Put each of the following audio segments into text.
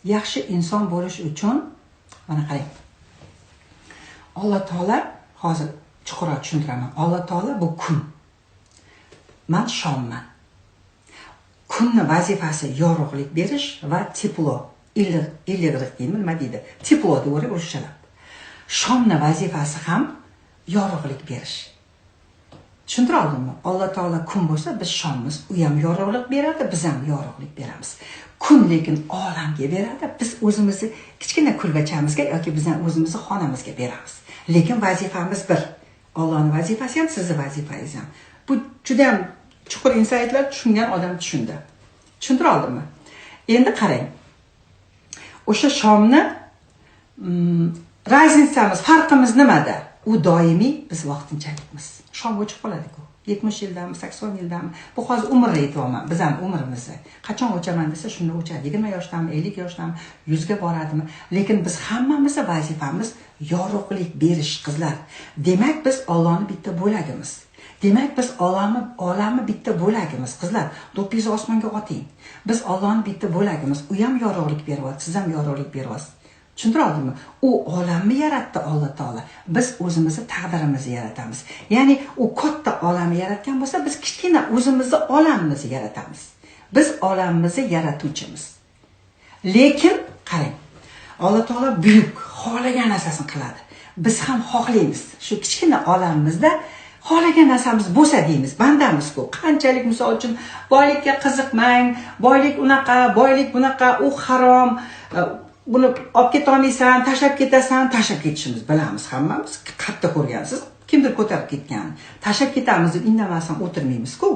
Yaxshi inson bo'lish uchun mana qarang. Alloh taolo, hozir chuqurroq tushuntiraman. Alloh taolo bu kun. Man shomman. Kunni vazifasi yorug'lik berish va тепло, iliq, iliqlik deydimi, nima deydi? Тепло deb o'rishchalab. Shomni vazifasi ham yorug'lik berish. Tushuntira oldimmi? Alloh taolo kun bo'lsa, biz shommiz. U ham yorug'lik beradi, biz ham yorug'lik beramiz. Kun lekin olamga beradi, biz o'zimizni kichkina kulbachamizga yoki biz ham o'zimizni xonamizga beramiz. Lekin vazifamiz bir. Allohning vazifasi ham, sizni vazifangiz ham. Bu juda ham chuqur insaytlar, tushungan odam tushundi. Tushuntira oldimmi? Endi qarang. O'sha shomni разница miz, farqimiz nimada? U doimiy, biz vaqtinchalikmiz. Shom o'chib qoladi-ku. 70 yildami, 80 yildami? Bu hozir umrni aytyapman. Biz ham umrimizni. Qachon o'chaman desa, shunda o'chadi. 20 yoshdami, 50 yoshdami, 100 ga boradimi? Lekin biz hammamizni vazifamiz yorug'lik berish, qizlar. Demak, biz Allohning bitta bo'lagimiz. Demak, biz olamni bitta bo'lagimiz, qizlar. Do'ppingizni osmonga oting. Biz Allohning bitta bo'lagimiz. U ham yorug'lik beryapti, siz ham yorug'lik beryapsiz. Tushuntira oldimmi? U olamni yaratdi Alloh taolo. Biz o'zimizni taqdirimizni yaratamiz. Ya'ni u katta olamni yaratgan bo'lsa, biz kichkina o'zimizni olamimizni yaratamiz. Biz olamimizni yaratuvchimiz. Lekin qarang, Alloh taolo buyuk, xohlagan narsasini qiladi. Biz ham xohlaymiz. Shu kichkina olamimizda xohlagan narsamiz bo'lsa deymiz, bandamiz-ku. Qanchalik misol uchun boylikka qiziqmang, boylik unaqa, boylik bunaqa, u harom, buni olib ketolmaysan, tashlab ketasan, tashlab ketishimiz bilamiz hammamiz. Qayerda ko'rgansiz? Kimdir ko'tarib ketgan. Tashlab ketamiz deb indamasdan o'tirmaymiz-ku.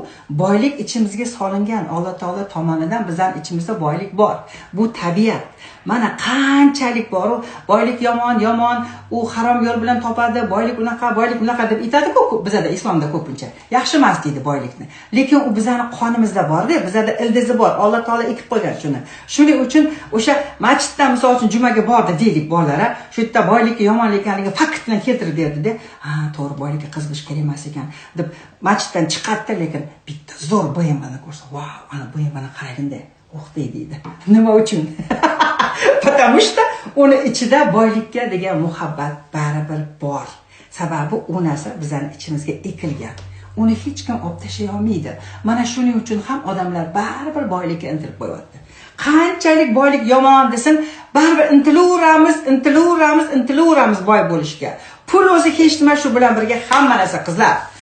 Boylik ichimizga solingan, Alloh taolo tomonidan bizning ichimizda boylik bor. Bu tabiat. Mana qanchalik bor u boylik yomon, yomon, u harom yo'l bilan topadi, boylik unaqa, boylik bunaqa deb aytadi-ku bizada islomda ko'pincha. Yaxshi emas deydi boylikni. Lekin u bizning qonimizda bor-da, bizada ildizi bor. Alloh taolo ekib qo'ygan shuni. Shuning uchun o'sha masjidda misol uchun jumaga bordi deylik bolalar, shu yerda boylikka yomon ekanligi fakt bilan keltirib berdi-da. Ha, to'g'ri, boylikka qiziqish kerak emas ekan deb masjiddan chiqadi, lekin bitta zo'r BMWni ko'rsa, "Vau, ana BMWni qaragin-da, oh" deydi. Nima uchun? Потому что uni ichida boylikka degan muhabbat baribir bor. Sababi u narsa bizning ichimizga ekilgan. Uni hech kim olib tashlay olmaydi. Mana shuning uchun ham odamlar baribir boylikka intilib qo'yapti. Qanchalik boylik yomon desin, baribir intilaveramiz, intilaveramiz, intilaveramiz boy bo'lishga. Pul o'zi hech nima, shu bilan birga hamma narsa, qizlar.